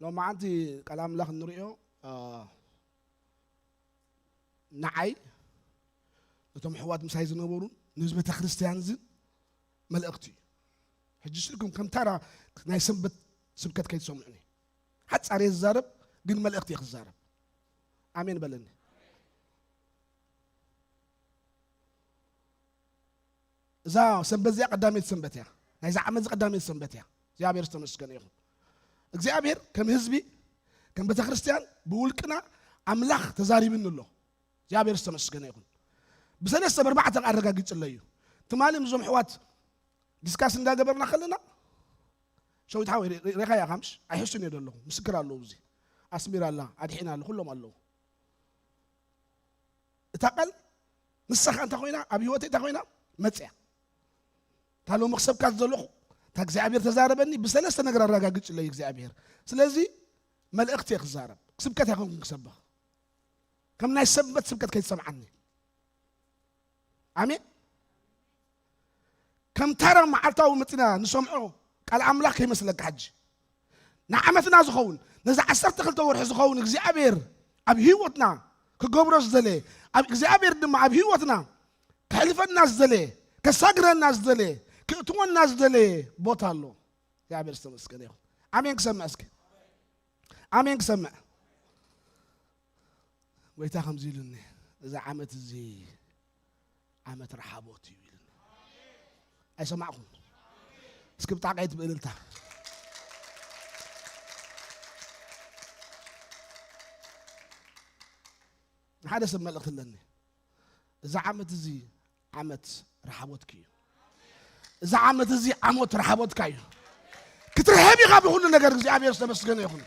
ሎማዓንቲ ቃል ኣምላኽ እንሪኦ፣ አ፣ ንዓይ፣ ነቶም ኣሕዋት ምሳይ ዝነበሩን ንህዝቢ ቤተ ክርስቲያን ዝን መልእኽቲ እዩ። ሕጂ ስልኩም ከም ታራ ናይ ሰንበት ስብከት ከይትሰምዑኒ። ሓጻር እየ ዝዛረብ፣ ግን መልእኽቲ እየ ክዛረብ። ኣሜን በለኒ። እዛ ሰንበት እዚኣ ቀዳመይቲ ሰንበት እያ። ናይዛ ዓመት እዚ ቀዳመይቲ ሰንበት እያ። እግዚኣብሔር ዝተመስገነ ይኹን። እግዚኣብሔር ከም ህዝቢ፣ ከም ቤተ ክርስቲያን፣ ብውልቅና ኣምላኽ ተዛሪብኒ ኣሎ። እግዚኣብሔር ዝተመስገነ ይኹን። ብሰለስተ ብኣርባዕተ ኣረጋጊጽለይ እዩ። ትማሊ ምስዞም ኣሕዋት ዲስካስ እንዳገበርና ከለና፣ ሸዊት ሓወይ፣ ሬ-፣ ሬ-፣ ሬኻ እያ ካምሽ? ኣይሕሱን እየ ዘለኹ። ምስክር ኣለዉ፣ እዚ ኣስሚራ ኣላ፣ ኣድሒና ኣሎ፣ ኩሎም ኣለዉ። እታ ቃል ንሳ ኸኣ እንታይ ኮይና፣ ኣብ ህይወተይ እንታይ ኮይና መጽያ። እታ ሎሚ ክሰብካ ዘለኹ፣ እታ እግዚኣብሔር ተዛረበኒ፣ ብሰለስተ ነገር ኣረጋግጽለይ እግዚኣብሔር። ስለዚ መልእኽቲ እየ ክዛረብ፣ ስብከት ኣይኮንኩን ክሰብኽ። ከም ናይ ሰንበት ስብከት ከይትሰምዓኒ። ኣሜን። ከም ታራ መዓልታዊ መጺና ንሰምዖ ቃል ኣምላኽ ከይመስለካ ሕጂ። ንዓመትና ዝኸውን፣ ነዚ ዓሰርተ ክልተ ወርሒ ዝኸውን እግዚኣብሔር ኣብ ህይወትና ክገብሮ ዝደለየ፣ ኣብ እግዚኣብሔር ድማ ኣብ ህይወትና ከሕልፈና ዝደለየ፣ ከሳግረና ዝደለየ፣ ክእትወና ዝደለየ ቦታ ኣሎ። እግዚኣብሔር ዝተመስገነ ይኹን። ኣሜን ክሰምዕ እስኪ። ኣሜን ክሰምዕ። ጎይታ ከምዚ ኢሉኒ፣ "እዚ ዓመት እዚ ዓመት ረሓቦት እዩ" ኢሉኒ። ኣይሰማዕኩም? እስኪ ብጣዕሚ ትብእልልታ። ንሓደ ሰብ መልእኽቲ ኣለኒ። እዚ ዓመት እዚ ዓመት ረሓቦትኪ እዩ። እዚ ዓመት እዚ ዓመት ረሓቦትካ እዩ። ክትርሕብ ኢኻ ብኹሉ ነገር። እግዚኣብሔር ዝተመስገነ ይኹን።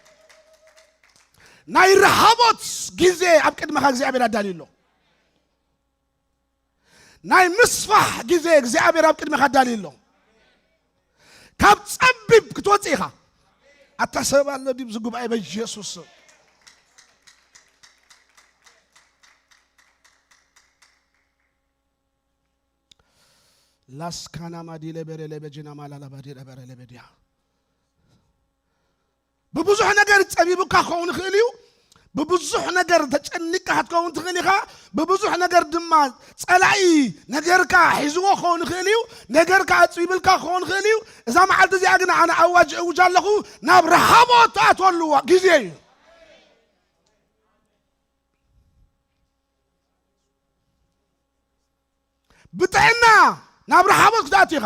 ናይ ረሃቦት ግዜ ኣብ ቅድመኻ እግዚኣብሔር ኣዳልዩ ኣሎ። ናይ ምስፋሕ ግዜ እግዚኣብሔር ኣብ ቅድመኻ ኣዳልዩ ኣሎ። ካብ ጸቢብ ክትወጽእ ኢኻ። ኣታ ሰብ ኣሎ ድዩ ኣብዚ ጉባኤ በኢየሱስ ስም? ላስካና ማዲለ በረለ በጅና ማላላ ባዲለ በረለ በዲያ። ብብዙሕ ነገር ጸቢቡካ ክኸውን ይኽእል እዩ። ብብዙሕ ነገር ተጨኒቅካ ክትከውን ትኽእል ኢኻ። ብብዙሕ ነገር ድማ ጸላኢ ነገርካ ሒዝዎ ክኸውን ይኽእል እዩ። ነገርካ ኣጽቢብልካ ክኸውን ይኽእል እዩ። እዛ መዓልቲ እዚኣ ግን ኣነ ኣዋጅ እውጅ ኣለኹ፣ ናብ ረሃቦት ትኣትወሉ ግዜ እዩ። ብጥዕና ናብ ረሃቦት ክትኣቱ ኢኻ።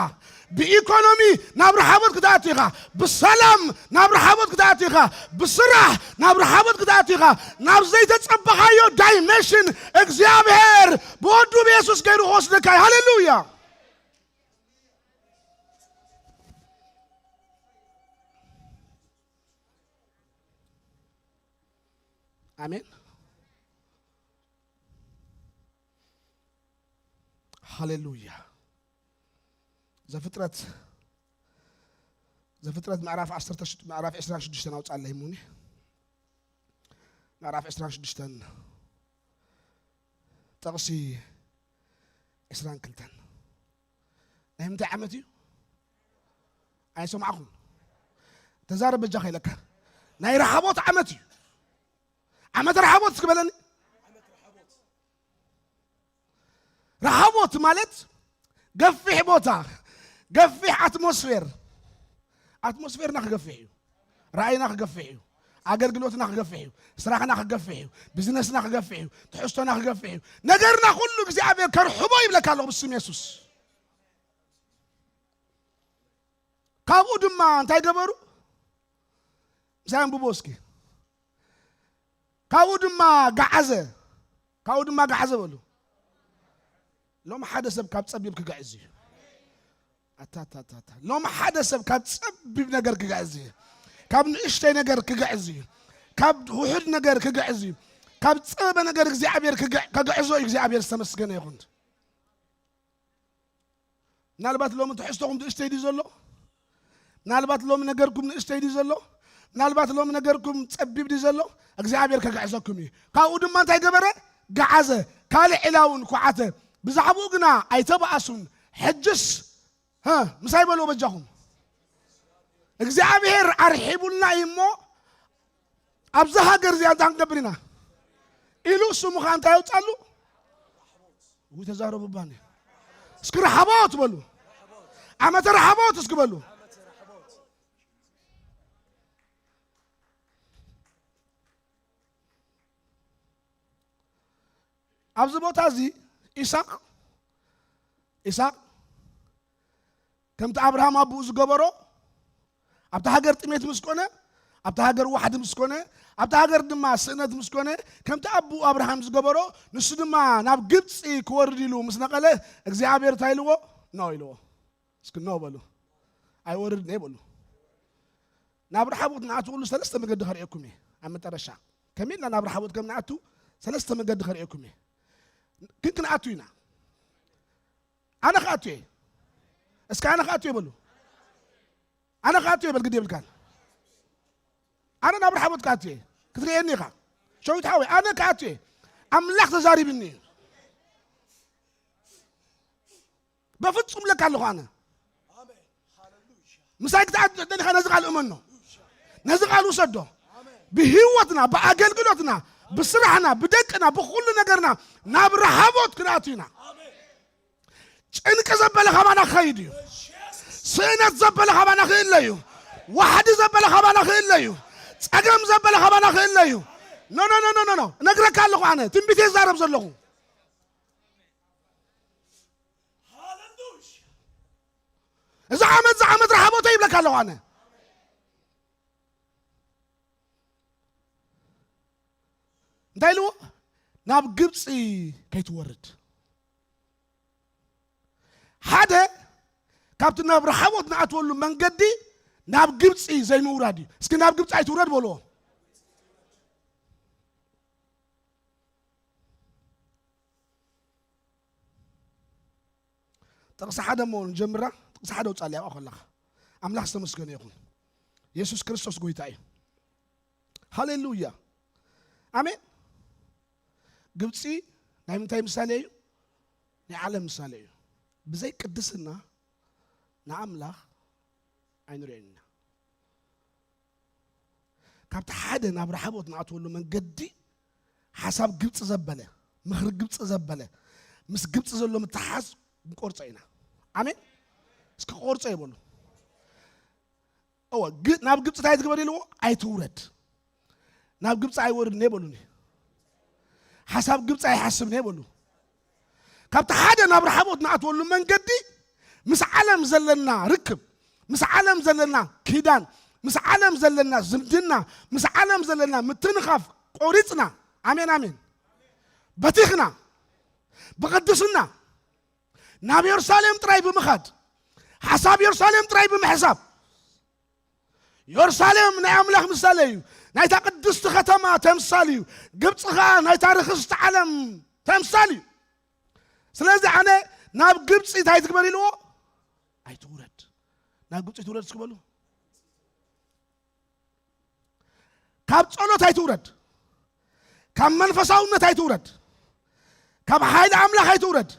ብኢኮኖሚ ናብ ረሃቦት ክትኣቱ ኢኻ። ብሰላም ናብ ረሃቦት ክትኣቱ ኢኻ። ብስራሕ ናብ ረሃቦት ክትኣቱ ኢኻ። ናብ ዘይተጸበኻዮ ዳይሜንሽን እግዚኣብሔር ብወዱ ብየሱስ ገይሩ ክወስደካ እዩ። ሃሌሉያ! ኣሜን። ሃሌሉያ። ዘፍጥረት፣ ዘፍጥረት ምዕራፍ ዓሰርተ ሽዱሽተ፣ ምዕራፍ ዕስራን ሽዱሽተን ኣውጻለይ እሙኒ። ምዕራፍ ዕስራን ሽዱሽተን፣ ጥቕሲ ዕስራን ክልተን። ናይ ምንታይ ዓመት እዩ? ኣይሰማዕኹም። ተዛረብ በጃኻ ኢለካ። ናይ ረሃቦት ዓመት እዩ። ዓመት ረሃቦት እስኪ በለኒ። ረሃቦት ማለት ገፊሕ ቦታ፣ ገፊሕ ኣትሞስፌር። ኣትሞስፌርና ክገፍሕ እዩ። ራእይና ክገፍሕ እዩ። ኣገልግሎትና ክገፍሕ እዩ። ስራሕና ክገፍሕ እዩ። ቢዝነስና ክገፍሕ እዩ። ትሕዝቶና ክገፍሕ እዩ። ነገርና ኩሉ እግዚኣብሔር ከርሕቦ ይብለካ ኣለኹ ብስም የሱስ። ካብኡ ድማ እንታይ ገበሩ? ምሳይ ኣንብቦ እስኪ። ካብኡ ድማ ገዓዘ። ካብኡ ድማ ገዓዘ በሉ። ሎም ሓደ ሰብ ካብ ጸቢብ ክግዕዝ እዩ። ኣታታታታ። ሎም ሓደ ሰብ ካብ ጸቢብ ነገር ክግዕዝ እዩ። ካብ ንእሽተይ ነገር ክግዕዝ እዩ። ካብ ውሑድ ነገር ክግዕዝ እዩ። ካብ ጸበበ ነገር እግዚኣብሔር ክግዕ-፣ ከግዕዞ እዩ። እግዚኣብሔር ዝተመስገነ ይኹን። ምናልባት ሎሚ ትሕዝቶኹም ንእሽተይ ድዩ ዘሎ? ምናልባት ሎሚ ነገርኩም ንእሽተይ ድዩ ዘሎ? ምናልባት ሎሚ ነገርኩም ጸቢብ ድዩ ዘሎ? እግዚኣብሔር ከግዕዘኩም እዩ። ካብኡ ድማ እንታይ ገበረ? ገዓዘ። ካልእ ዒላ እውን ኳዓተ። ብዛዕባኡ ግና ኣይተባኣሱን። ሕጅስ፣ ሀ፣ ምሳይ በልዎ በጃኹም። እግዚኣብሔር ኣርሒቡልና እዩ እሞ፣ ኣብዚ ሃገር እዚኣ እንታይ ክንገብር ኢና ኢሉ ስሙ ኸዓ እንታይ የውፃሉ? ውይ ተዛረቡ ባኒ። እስኪ ረሓቦት በሉ። ዓመተ ረሓቦት እስኪ በሉ። ኣብዚ ቦታ እዚ ኢሳቅ ኢሳቅ ከምቲ ኣብርሃም ኣቦኡ ዝገበሮ ኣብታ ሃገር ጥሜት ምስ ኮነ ኣብታ ሃገር ዋሕዲ ምስ ኮነ ኣብታ ሃገር ድማ ስእነት ምስ ኮነ ከምቲ ኣቦኡ ኣብርሃም ዝገበሮ ንሱ ድማ ናብ ግብፂ ክወርድ ኢሉ ምስ ነቐለ እግዚኣብሔር እንታይ ኢልዎ? ኖ ኢልዎ። እስኪ ኖ በሉ። ኣይወርድን እየ በሉ። ናብ ረሓቦት ንኣትወሉ ሰለስተ መገዲ ከርእየኩም እየ ኣብ መጠረሻ ከመይ ኢልና ናብ ረሓቦት ከም ንኣቱ ሰለስተ መገዲ ከርእየኩም እየ። ግን ክንኣቱ ኢና። ኣነ ክኣቱ እየ። እስኪ ኣነ ክኣቱ እየ በሉ። ኣነ ክኣቱ እየ በል። ግድ የብልካን። ኣነ ናብ ረሓቦት ክኣቱ እየ። ክትርእየኒ ኢኻ ሸዊት ሓወይ። ኣነ ክኣቱ እየ። ኣምላኽ ተዛሪብኒ እዩ። በፍጹም ለካ ኣለኹ ኣነ። ምሳይ ክትኣቱ ደሊኻ ነዚ ቃል እመኖ። ነዚ ቃል ውሰዶ። ብህይወትና ብኣገልግሎትና ብስራሕና ብደቅና ብኩሉ ነገርና ናብ ረሃቦት ክንኣቱ ኢና። ጭንቂ ዘበለ ካባና ክኸይድ እዩ። ስእነት ዘበለ ካባና ክእለ እዩ። ዋሕዲ ዘበለ ካባና ክእለ እዩ። ጸገም ዘበለ ካባና ክእለ እዩ። ኖ ኖ ኖ ኖ ኖ እነግረካ ኣለኹ ኣነ ትንቢት እየ ዝዛረብ ዘለኹ። እዚ ዓመት እዚ ዓመት ረሃቦተይ ይብለካ ኣለኹ ኣነ። እንታይ ኢልዎ? ናብ ግብፂ ከይትወርድ ሓደ ካብቲ ናብ ረሓቦት ንኣትወሉ መንገዲ ናብ ግብፂ ዘይምውራድ እዩ። እስኪ ናብ ግብፂ ኣይትውረድ በልዎ። ጥቕሲ ሓደ እሞ ንጀምራ። ጥቕሲ ሓደ ውፃል ያብኣ ከለኻ ኣምላኽ ዝተመስገነ ይኹን። የሱስ ክርስቶስ ጎይታ እዩ። ሃሌሉያ ኣሜን። ግብፂ ናይ ምንታይ ምሳሌ እዩ? ናይ ዓለም ምሳሌ እዩ። ብዘይ ቅድስና ንኣምላኽ ኣይንሪኦን ኢና። ካብቲ ሓደ ናብ ረሓቦት ንኣትወሉ መንገዲ ሓሳብ ግብፂ ዘበለ ምኽሪ ግብፂ ዘበለ ምስ ግብፂ ዘሎ ምትሓዝ ንቆርፀ ኢና። ኣሜን። እስኪ ቆርፀ ይበሉ። እወ ናብ ግብፂ እንታይ ትግበር ኢልዎ? ኣይትውረድ። ናብ ግብፂ ኣይወርድን እየ በሉኒ። ሓሳብ ግብፂ ኣይሓስብን እየ በሉ። ካብቲ ሓደ ናብ ረሓቦት ንኣትወሉ መንገዲ ምስ ዓለም ዘለና ርክብ ምስ ዓለም ዘለና ኪዳን ምስ ዓለም ዘለና ዝምድና ምስ ዓለም ዘለና ምትንኻፍ ቆሪፅና ኣሜን ኣሜን በቲኽና ብቕድስና ናብ የሩሳሌም ጥራይ ብምኻድ ሓሳብ የሩሳሌም ጥራይ ብምሕሳብ የሩሳሌም ናይ ኣምላኽ ምሳሌ እዩ። ናይታ ቅድስቲ ከተማ ተምሳል እዩ። ግብፂ ኸዓ ናይታ ርኽስቲ ዓለም ተምሳል እዩ። ስለዚ ኣነ ናብ ግብፂ እንታይ ትግበር ኢልዎ? ኣይትውረድ። ናብ ግብፂ ትውረድ እስኪ በሉ። ካብ ጸሎት ኣይትውረድ። ካብ መንፈሳውነት ኣይትውረድ። ካብ ሓይሊ ኣምላኽ ኣይትውረድ።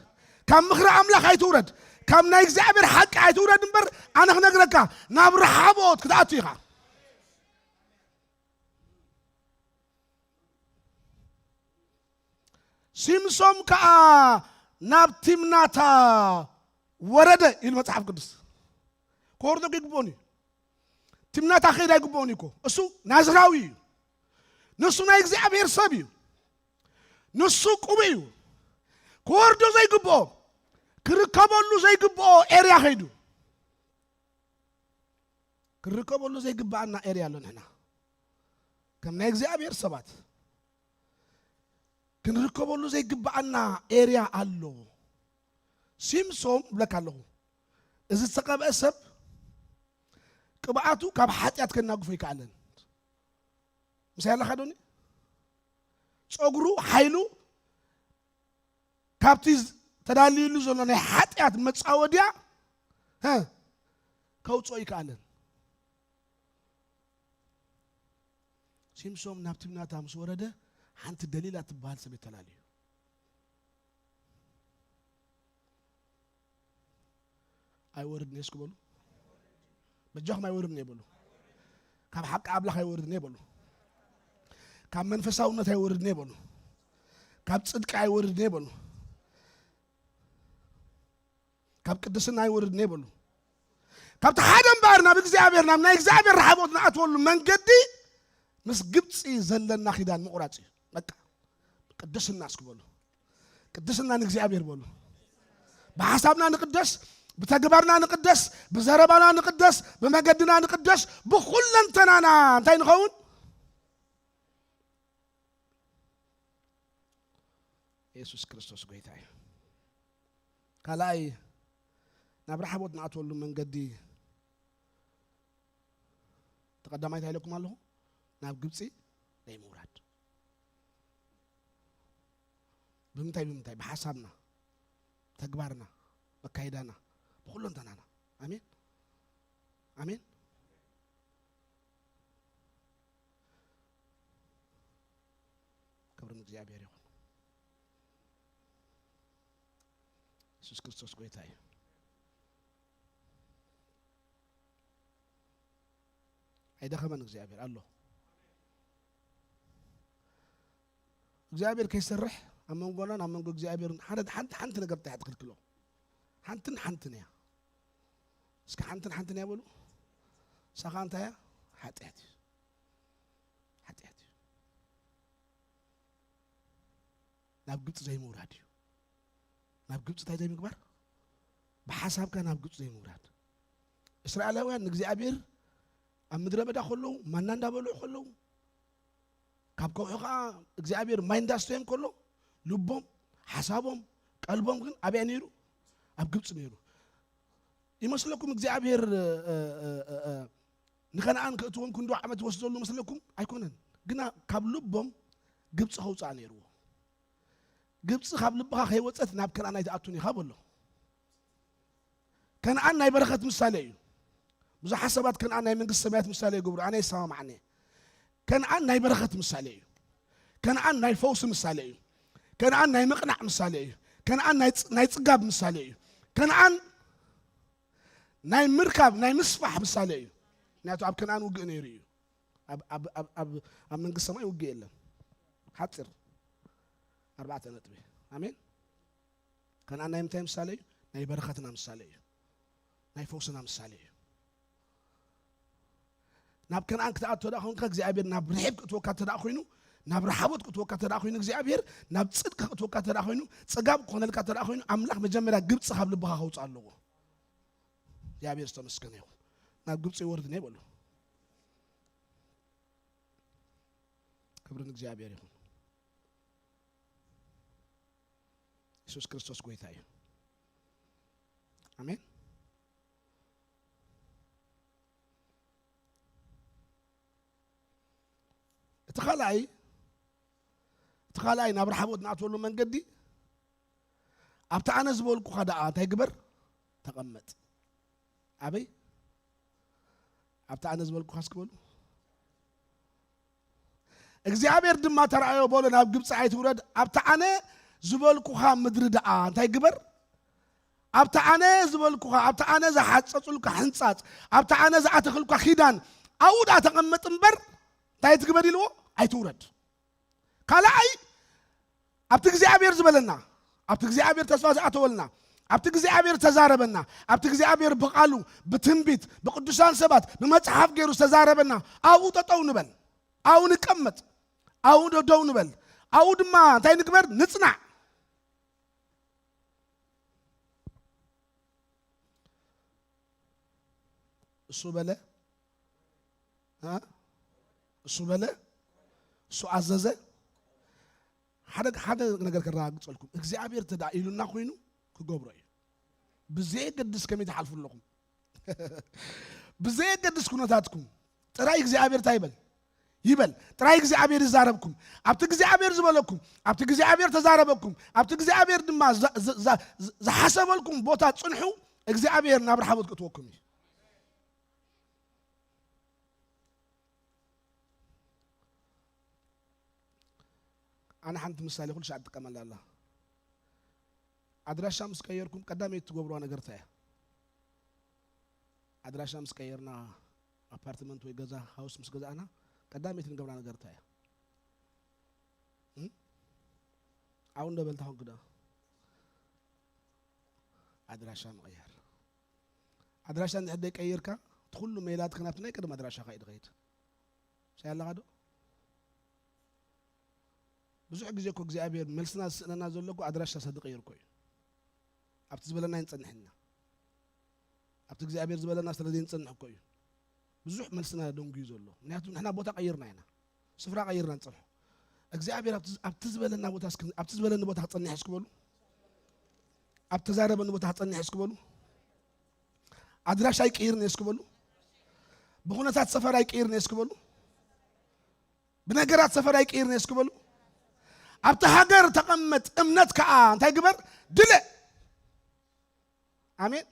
ካብ ምኽሪ ኣምላኽ ኣይትውረድ። ካብ ናይ እግዚኣብሔር ሓቂ ኣይትውረድ እምበር ኣነ ክነግረካ ናብ ረሓቦት ክትኣቱ ኢኻ። ሲምሶም ከኣ ናብ ቲምናታ ወረደ ኢሉ መጽሓፍ ቅዱስ። ክወርዶ ይግብኦን እዩ። ቲምናታ ክኸይድ ኣይግብኦን እዩ እኮ። እሱ ናዝራዊ እዩ። ንሱ ናይ እግዚኣብሔር ሰብ እዩ። ንሱ ቅቡእ እዩ። ክወርዶ ዘይግብኦ ክርከበሉ ዘይግብኦ ኤርያ ኸይዱ ክርከበሉ ዘይግብኣና ኤርያ ኣሎ። ንሕና ከም ናይ እግዚኣብሔር ሰባት ክንርከበሉ ዘይግብኣና ኤርያ ኣሎ። ሲምሶም ብለካ ኣለኹ እዚ ዝተቐብአ ሰብ ቅብኣቱ ካብ ሓጢኣት ከናግፎ ይከኣለን። ምሳይ ኣለኻ ዶኒ ጸጉሩ ሓይሉ ካብቲ ተዳልዩሉ ዘሎ ናይ ሓጢኣት መጻወድያ ከውፅኦ ይከኣለን። ሲምሶም ናብ ትምናታ ምስ ወረደ ሓንቲ ደሊላ ትበሃል ሰበይቲ ተላልዩ ኣይወርድን እየ እስኪ በሉ። በጃኹም ኣይወርድን እየ በሉ። ካብ ሓቂ ኣምላኽ ኣይወርድን እየ በሉ። ካብ መንፈሳውነት ኣይወርድን እየ በሉ። ካብ ጽድቂ ኣይወርድን እየ በሉ። ካብ ቅድስና ኣይወርድን እየ በሉ። ካብቲ ሓደ እምበኣር ናብ እግዚኣብሔር፣ ናብ ናይ እግዚኣብሔር ረሓቦት ንኣትወሉ መንገዲ ምስ ግብፂ ዘለና ኪዳን ምቑራፅ እዩ። በቃ ቅድስና እስኪ በሉ። ቅድስና ንእግዚኣብሔር በሉ። ብሓሳብና ንቅደስ፣ ብተግባርና ንቅደስ፣ ብዘረባና ንቅደስ፣ ብመገድና ንቅደስ፣ ብኩለንተናና እንታይ ንኸውን? የሱስ ክርስቶስ ጎይታ እዩ። ካልኣይ፣ ናብ ረሓቦት ንኣትወሉ መንገዲ ተቐዳማይ እንታይ ኢለኩም ኣለኹ? ናብ ግብፂ ናይ ምውራድ። ብምንታይ? ብምንታይ? ብሓሳብና፣ ተግባርና፣ መካይዳና፣ ብኩለንተናና። ኣሜን፣ ኣሜን። ክብሪ ንእግዚኣብሔር ይኹን። የሱስ ክርስቶስ ጎይታ እዩ። ኣይደኸመን እግዚኣብሔር ኣሎ። እግዚኣብሔር ከይሰርሕ ኣብ መንጎናን ኣብ መንጎ እግዚኣብሔርን ሓደ፣ ሓንቲ፣ ሓንቲ ነገር እንታይ እያ ትኽልክሎ? ሓንትን ሓንትን እያ። እስኪ ሓንትን ሓንትን እያ በሉ። ንሳ ኸኣ እንታይ እያ? ሓጢኣት እዩ። ሓጢኣት እዩ። ናብ ግብፂ ዘይምውራድ እዩ። ናብ ግብፂ እንታይ ዘይምግባር? ብሓሳብካ ናብ ግብፂ ዘይምውራድ። እስራኤላውያን ንእግዚኣብሔር ኣብ ምድረ በዳ ከለዉ፣ ማና እንዳበልዑ ከለዉ፣ ካብ ከውሒ ኸዓ እግዚኣብሔር ማይ እንዳስተዮም ከሎ፣ ልቦም፣ ሓሳቦም፣ ቀልቦም ግን ኣበይ ነይሩ? ኣብ ግብፂ ነይሩ። ይመስለኩም እግዚኣብሔር፣ እ፣ እ፣ እ፣ እ፣ ንኸነኣን ክእትዎም ክንዶ ዓመት ይወስደሉ መስለኩም? ኣይኮነን። ግና ካብ ልቦም ግብፂ ከውፅኣ ነይርዎ። ግብፂ ካብ ልብኻ ከይወፀት ናብ ከነኣን ኣይትኣቱን ኢኻ በሎ። ከነኣን ናይ በረኸት ምሳሌ እዩ። ብዙሓት ሰባት ከነኣን ናይ መንግስቲ ሰማያት ምሳሌ ይገብሩ። ኣነ ይሰማማዓኒ። ከነኣን ናይ በረኸት ምሳሌ እዩ። ከነኣን ናይ ፈውሲ ምሳሌ እዩ። ከነኣን ናይ ምቕናዕ ምሳሌ እዩ። ከነኣን ናይ ጽ-፣ ናይ ጽጋብ ምሳሌ እዩ። ከነኣን ናይ ምርካብ፣ ናይ ምስፋሕ ምሳሌ እዩ። ምክንያቱ ኣብ ከነኣን ውግእ ነይሩ እዩ። ኣብ፣ ኣብ፣ ኣብ፣ ኣብ፣ ኣብ መንግስቲ ሰማይ ውግእ የለን። ሓፂር ኣርባዕተ ነጥቢ። ኣሜን። ከነኣን ናይ ምንታይ ምሳሌ እዩ? ናይ በረኸትና ምሳሌ እዩ። ናይ ፈውስና ምሳሌ እዩ። ናብ ከነኣን ክትኣቱ ተደኣ ኾንካ፣ እግዚኣብሔር ናብ ርሒብ ክእትወካ ተደኣ ኾይኑ፣ ናብ ረሓቦት ክእትወካ ተደኣ ኾይኑ፣ እግዚኣብሔር ናብ ጽድቂ ክእትወካ ተደኣ ኾይኑ፣ ጽጋብ ክኾነልካ ተደኣ ኾይኑ፣ ኣምላኽ መጀመርያ ግብጺ ካብ ልብኻ ከውጽእ ኣለዎ። እግዚኣብሔር ዝተመስገነ ይኹን። ናብ ግብጺ ይወርድ እየ በሉ። ክብሪ ንእግዚኣብሔር ይኹን። የሱስ ክርስቶስ ጎይታ እዩ። ኣሜን። እቲ ካልኣይ፣ እቲ ካልኣይ ናብ ረሓቦት ንኣትወሉ መንገዲ፣ ኣብቲ ኣነ ዝበልኩኻ ደኣ እንታይ ግበር? ተቐመጥ። ኣበይ? ኣብቲ ኣነ ዝበልኩኻ እስኪ በሉ። እግዚኣብሔር ድማ ተራእዮ በሎ፣ ናብ ግብፂ ኣይትውረድ፣ ኣብቲ ኣነ ዝበልኩኻ ምድሪ ደኣ እንታይ ግበር? ኣብቲ ኣነ ዝበልኩኻ፣ ኣብቲ ኣነ ዝሓፀፅልካ ሕንፃፅ፣ ኣብቲ ኣነ ዝኣተኽልካ ኪዳን፣ ኣብኡ ደኣ ተቐመጥ እምበር እንታይ ትግበር ኢልዎ? ኣይትውረድ። ካልኣይ፣ ኣብቲ እግዚኣብሔር ዝበለና፣ ኣብቲ እግዚኣብሔር ተስፋ ዝኣተወልና፣ ኣብቲ እግዚኣብሔር ዝተዛረበና፣ ኣብቲ እግዚኣብሔር ብቓሉ፣ ብትንቢት፣ ብቅዱሳን ሰባት፣ ብመጽሓፍ ገይሩ ዝተዛረበና፣ ኣብኡ ጠጠው ንበል፣ ኣብኡ ንቀመጥ፣ ኣብኡ ደደው ንበል፣ ኣብኡ ድማ እንታይ ንግበር? ንጽናዕ። እሱ በለ፣ እ? እሱ በለ፣ እሱ ኣዘዘ። ሓደ፣ ሓደ ነገር ከረጋግጸልኩም፣ እግዚኣብሔር ተዳ ኢሉና ኮይኑ ክገብሮ እዩ። ብዘየገድስ ከመይ ትሓልፉ ኣለኹም? ብዘየገድስ ኩነታትኩም ጥራይ እግዚኣብሔር እንታይ ይበል? ይበል። ጥራይ እግዚኣብሔር ይዛረብኩም። ኣብቲ እግዚኣብሔር ዝበለኩም፣ ኣብቲ እግዚኣብሔር ተዛረበኩም፣ ኣብቲ እግዚኣብሔር ድማ ዛ-፣ ዛ-፣ ዛ-፣ ዝሓሰበልኩም ቦታ ጽንሑ፣ እግዚኣብሔር ናብ ረሓቦት ክእትወኩም እዩ። ኣነ ሓንቲ ምሳሌ ኩሉ ሻዕ እጥቀመላ ኣላ። ኣድራሻ ምስ ቀየርኩም ቀዳመይቲ ትገብሩዋ ነገር እንታይ እያ? ኣድራሻ ምስ ቀየርና፣ ኣፓርትመንት ወይ ገዛ፣ ሃውስ ምስ ገዛእና፣ ቀዳመይቲ ንገብራ ነገር እንታይ እያ? ኣብኡ እንዶ በልታ ኮንክ ዶ? ኣድራሻ ምቕያር። ኣድራሻ እንድሕር ደይቀይርካ፣ እቲ ኩሉ ሜላትካ ናብቲ ናይ ቀደም ኣድራሻኻ እዩ ዝኸይድ። ሳይ ኣለኻ ዶ? ብዙሕ ግዜ እኮ እግዚኣብሔር መልስና ዝስእነና ዘሎ እኮ ኣድራሻ ስለ ዝቕይር እኮ እዩ። ኣብቲ ዝበለና ንጸንሕ ኢና። ኣብቲ እግዚኣብሔር ዝበለና ስለ ዘይንጸንሕ እኮ እዩ ብዙሕ መልስና ደንጉዩ ዘሎ። ምክንያቱ ንሕና ቦታ ቀይርና ኢና። ስፍራ ቀይርና ንጸንሖ። እግዚኣብሔር ኣብቲ፣ ኣብቲ ዝበለና ቦታ እስኪ፣ ኣብቲ ዝበለኒ ቦታ ክጸንሕ እስኪ በሉ። ኣብ ተዛረበኒ ቦታ ክጸንሕ እስኪ በሉ። ኣድራሻ ኣይቅይርን እየ እስኪ በሉ። ብኹነታት ሰፈር ኣይቅይርን እየ እስኪ በሉ። ብነገራት ሰፈር ኣይቅይርን እየ እስኪ በሉ። ኣብቲ ሃገር ተቐመጥ፣ እምነት ከኣ እንታይ ግበር? ድለ። ኣሜን።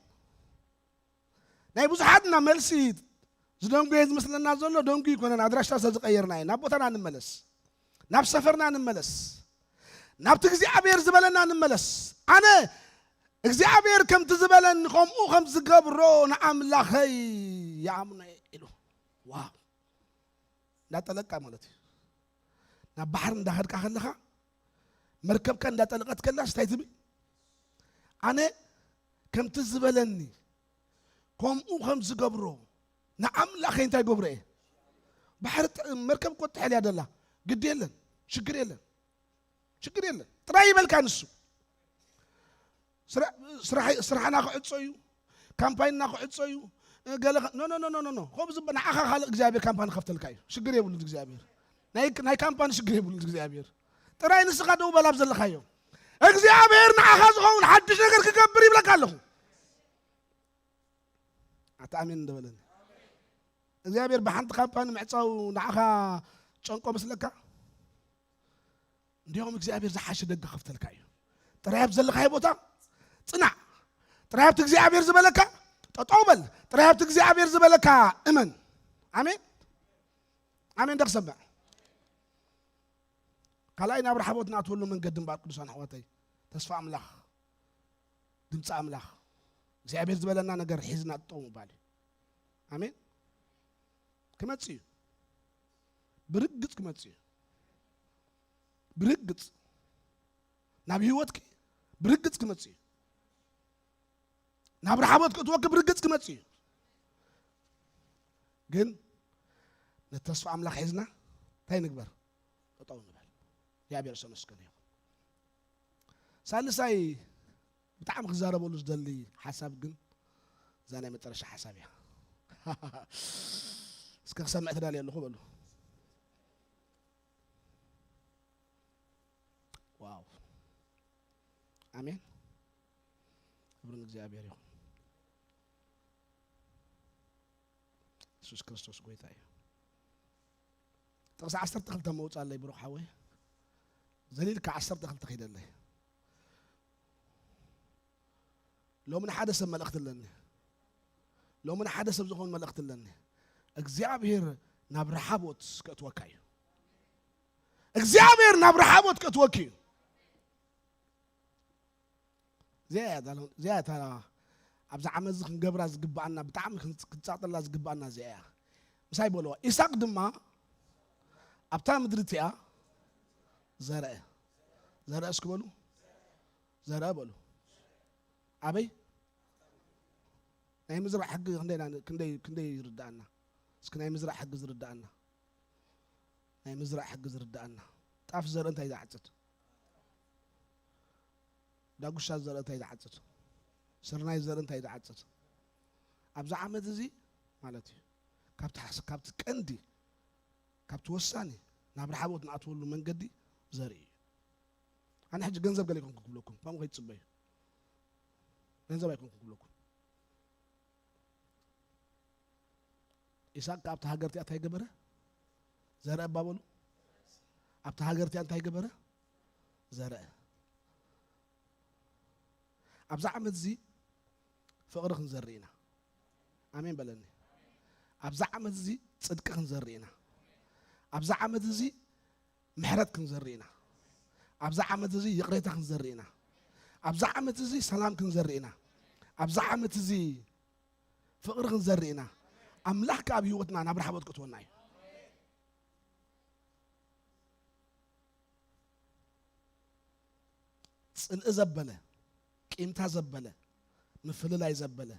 ናይ ብዙሓትና መልሲ ዝደንጉየ ዝመስለና ዘሎ ደንጉ ይኮነን፣ ኣድራሽታ ስለ ዝቐየርና እዩ። ናብ ቦታና ንመለስ፣ ናብ ሰፈርና ንመለስ፣ ናብቲ እግዚኣብሔር ዝበለና ንመለስ። ኣነ እግዚኣብሔር ከምቲ ዝበለኒ ከምኡ ከም ዝገብሮ ንኣምላኸይ ይኣምኖ እየ ኢሉ። ዋው! እንዳጠለቅካ ማለት እዩ። ናብ ባሕሪ እንዳኸድካ ከለኻ፣ መርከብካ እንዳጠለቐት ከላስ እንታይ ትብል? ኣነ ከምቲ ዝበለኒ ከምኡ ከም ዝገብሮ ንኣምላኸይ እንታይ ገብሮ እየ? ባሕሪ ጥ-፣ መርከብ እኮ ትጥሕል እያ ደላ። ግዲ የለን፣ ሽግር የለን፣ ሽግር የለን። ጥራይ ይበልካ ንሱ። ስራ-፣ ስራሕ-፣ ስራሕና ክዕጾ እዩ፣ ካምፓይንና ክዕጾ እዩ፣ እ፣ ገለ ኸ-፣ ኖ፣ ኖ፣ ኖ፣ ኖ፣ ኖ፣ ኖ። ከምኡ ዝብ-፣ ንዓኻ ካልእ እግዚኣብሔር ካምፓኒ ከፍተልካ እዩ። ሽግር የብሉን እግዚኣብሔር። ናይ፣ ናይ ካምፓኒ ሽግር የብሉን እግዚኣብሔር። ጥራይ ንስኻ ደው በል ኣብ ዘለኻዮ። እግዚኣብሔር ንዓኻ ዝኸውን ሓድሽ ነገር ክገብር ይብለካ ኣለኹ። ኣታ ኣሜን እንደበለኒ። እግዚኣብሔር ብሓንቲ ካምፓኒ ምዕጻው ንዓኻ ጨንቆ መስለካ? እንዲያውም እግዚኣብሔር ዝሓሸ ደገ ከፍተልካ እዩ። ጥራይ ኣብ ዘለኻዮ ቦታ ጽናዕ። ጥራይ ኣብቲ እግዚኣብሔር ዝበለካ ጠጠው በል። ጥራይ ኣብቲ እግዚኣብሔር ዝበለካ እመን። ኣሜን፣ ኣሜን። ዶ ክሰምዕ? ካልኣይ ናብ ረሓቦት ንኣትወሉ መንገዲ እምበኣር ቅዱሳን ኣሕዋተይ፣ ተስፋ ኣምላኽ፣ ድምፂ ኣምላኽ፣ እግዚኣብሔር ዝበለና ነገር ሒዝና ጠጠው ምባል እዩ። ኣሜን። ክመጽእ እዩ። ብርግጽ ክመጽእ እዩ። ብርግጽ ናብ ህይወትኪ ብርግጽ ክመጽእ እዩ። ናብ ረሓቦት ክእትወኪ ብርግጽ ክመጽእ እዩ። ግን ነቲ ተስፋ ኣምላኽ ሒዝና እንታይ ንግበር? ጠጠው ንበል። እግዚኣብሔር ዝተመስገነ ይኹን። ሳልሳይ ብጣዕሚ ክዛረበሉ ዝደሊ ሓሳብ ግን እዛ ናይ መጨረሻ ሓሳብ እያ። እስከ ክሰምዕ ተዳልየ ኣለኹ በሉ። ዋው! ኣሜን። ክብሪ ንእግዚኣብሔር ይኹን። የሱስ ክርስቶስ ጎይታ እዩ። ጥቕሲ ዓሰርተ ክልተ መውጻለይ ብሩኽ ሓወይ። ዘሊልካ ዓሰርተ ክልተ ኺደለይ። ሎሚ ንሓደ ሰብ መልእኽቲ ኣለኒ። ሎሚ ንሓደ ሰብ ዝኾን መልእኽቲ ኣለኒ። እግዚኣብሔር ናብ ረሓቦት ከእትወካ እዩ። እግዚኣብሔር ናብ ረሓቦት ከእትወኪ እዩ። እዚኣ እያ እዛ፣ እዚኣ እያ እታ ኣብዚ ዓመት እዚ ክንገብራ ዝግብኣና፣ ብጣዕሚ ክን-፣ ክንጻጠላ ዝግብኣና እዚኣ እያ። ምሳይ በልዋ። ኢሳቅ ድማ ኣብታ ምድሪ እቲኣ ዘርአ። ዘርአ እስኪ በሉ። ዘርአ በሉ። ኣበይ? ናይ ምዝራእ ሕጊ ክንደይ ኢና-፣ ክንደይ፣ ክንደይ ይርድኣና? እስኪ ናይ ምዝራእ ሕጊ ዝርድኣና። ናይ ምዝራእ ሕጊ ዝርድኣና። ጣፍ ዘርኢ እንታይ ዝዓጽድ? ዳጉሻ ዘርኢ እንታይ ዝዓጽድ? ስርናይ ዘርኢ እንታይ ዝዓጽድ? ኣብዚ ዓመት እዚ ማለት እዩ። ካብቲ ሓስ-፣ ካብቲ ቀንዲ፣ ካብቲ ወሳኒ ናብ ረሓቦት ንኣትወሉ መንገዲ ዘርኢ እዩ። ኣነ ሕጂ ገንዘብ ገለ ኣይኮንኩን ክብለኩም፣ ከምኡ ከይትጽበዩ። ገንዘብ ኣይኮንኩን ክብለኩም። ኢሳቅ ከኣ ኣብታ ሃገር እቲኣ እንታይ ገበረ? ዘርአ እባ በሉ። ኣብታ ሃገር እቲኣ እንታይ ገበረ? ዘርአ። ኣብዛ ዓመት እዚ ፍቕሪ ክንዘርእ ኢና። ኣሜን በለኒ። ኣብዛ ዓመት እዚ ጽድቂ ክንዘርእ ኢና። ኣብዛ ዓመት እዚ ምሕረት ክንዘርእ ኢና። ኣብዛ ዓመት እዚ ይቕሬታ ክንዘርእ ኢና። ኣብዛ ዓመት እዚ ሰላም ክንዘርእ ኢና። ኣብዛ ዓመት እዚ ፍቕሪ ክንዘርእ ኢና። ኣምላኽ ከኣ ኣብ ህይወትና ናብ ረሓቦት ከእትወና እዩ። ጽልኢ ዘበለ፣ ቂምታ ዘበለ፣ ምፍልላይ ዘበለ፣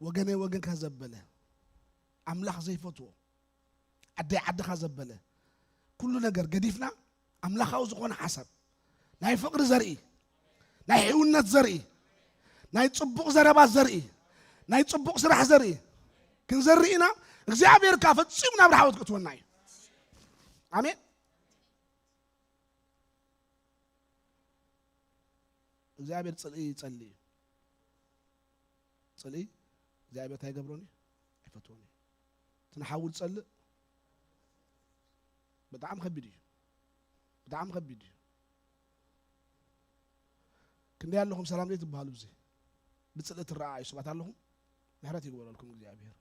ወገነይ ወገንካ ዘበለ፣ ኣምላኽ ዘይፈትዎ፣ ዓደይ ዓድኻ ዘበለ፣ ኩሉ ነገር ገዲፍና ኣምላኻዊ ዝኾነ ሓሳብ፣ ናይ ፍቕሪ ዘርኢ፣ ናይ ሕውነት ዘርኢ፣ ናይ ጽቡቕ ዘረባ ዘርኢ፣ ናይ ጽቡቕ ስራሕ ዘርኢ ክንዘርኢ ኢና። እግዚኣብሔር ከኣ ፈጺሙ ናብ ርሓወት ክእትወና እዩ። ኣሜን። እግዚኣብሔር ጽልኢ ይጸሊ እዩ። ጽልኢ እግዚኣብሔር እንታይ ይገብሮን እዩ? ኣይፈትዎን እዩ። እቲ ንሓዊ ዝጸልእ ብጣዕሚ ከቢድ እዩ። ብጣዕሚ ከቢድ እዩ። ክንደይ ኣለኹም ሰላም ዘይትበሃሉ፣ እዚ ብጽልኢ ትረኣኣዩ ሰባት ኣለኹም? ምሕረት ይግበረልኩም እግዚኣብሔር።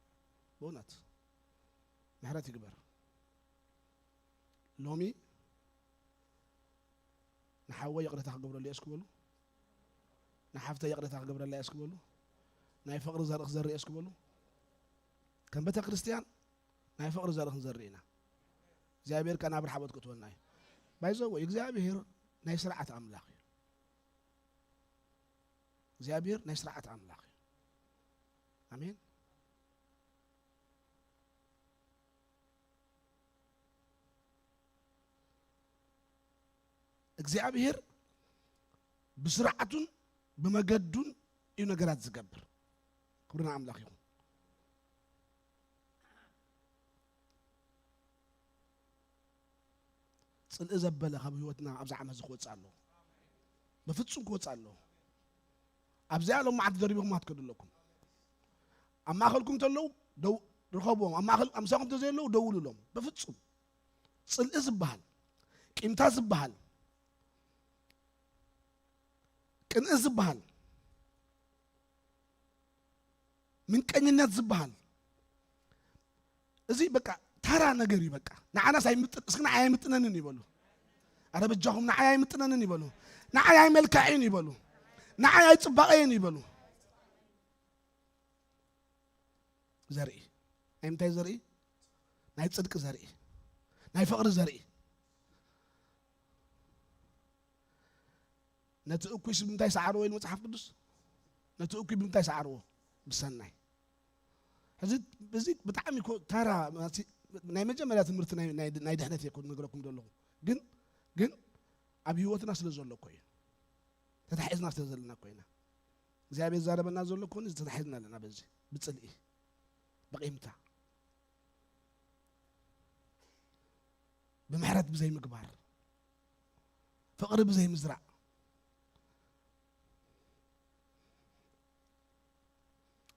ብእውነት ምሕረት ይግበር። ሎሚ ንሓወይ ይቕሬታ ክገብረሉ እየ እስኪ በሉ። ንሓፍተይ ይቕሬታ ክገብረላ እየ እስኪ በሉ። ናይ ፍቕሪ ዘርኢ ክዘርእ እየ እስኪ በሉ። ከም ቤተ ክርስቲያን ናይ ፍቕሪ ዘርኢ ክንዘርእ ኢና። እግዚኣብሔር ከኣ ናብ ርሓቦት ክትወና እዩ። ባይዘው እግዚኣብሔር ናይ ስርዓት ኣምላኽ እዩ። እግዚኣብሔር ናይ ስርዓት ኣምላኽ እዩ። ኣሜን። እግዚኣብሔር ብስርዓቱን ብመገዱን እዩ ነገራት ዝገብር። ክብሪ ንኣምላኽ ይኹን። ጽልኢ ዘበለ ካብ ህይወትና ኣብዚ ዓመት እዚ ክወጽእ ኣለዎ። ብፍጹም ክወጽእ ኣለዎ። ኣብዚኣ ሎም መዓልቲ ደሪብኹም ኣትከዱ ኣለኩም። ኣብ ማእከልኩም እንተለዉ ደው ርኸብዎም። ኣብ ማእከል ኣምሳኹም እንተዘየለዉ ደውሉሎም። ብፍጹም ጽልኢ ዝበሃል፣ ቂምታ ዝበሃል፣ ቅንኢ ዝበሃል፣ ምንቀኝነት ዝበሃል እዚ በቃ ተራ ነገር እዩ። በቃ ንዓናስ ኣይምጥን፣ እስኪ ንዓይ ኣይምጥነንን ይበሉ። ኣረ በጃኹም ንዓይ ኣይምጥነንን ይበሉ። ንዓይ ኣይመልካዕን ይበሉ። ንዓይ ኣይጽባቐየን ይበሉ። ዘርኢ ናይ ምንታይ ዘርኢ? ናይ ጽድቂ ዘርኢ፣ ናይ ፍቕሪ ዘርኢ። ነቲ እኩይስ ብምንታይ ሰዓርዎ ኢሉ መጽሓፍ ቅዱስ? ነቲ እኩይ ብምንታይ ሰዓርዎ? ብሰናይ። ሕዚ እዚ ብጣዕሚ እኮ ተራ ማለት ናይ መጀመርያ ትምህርቲ ናይ፣ ናይ፣ ናይ ድሕነት እየ እኮ ዝነግረኩም ዘለኹ። ግን፣ ግን ኣብ ህይወትና ስለ ዘሎ እኮ እዩ። ተታሒዝና ስለ ዘለና እኮ ኢና። እግዚኣብሔር ዛረበና ዘሎ እኮ ተታሒዝና ኣለና በዚ ብጽልኢ፣ ብቂምታ፣ ብምሕረት ብዘይምግባር፣ ፍቕሪ ብዘይምዝራእ።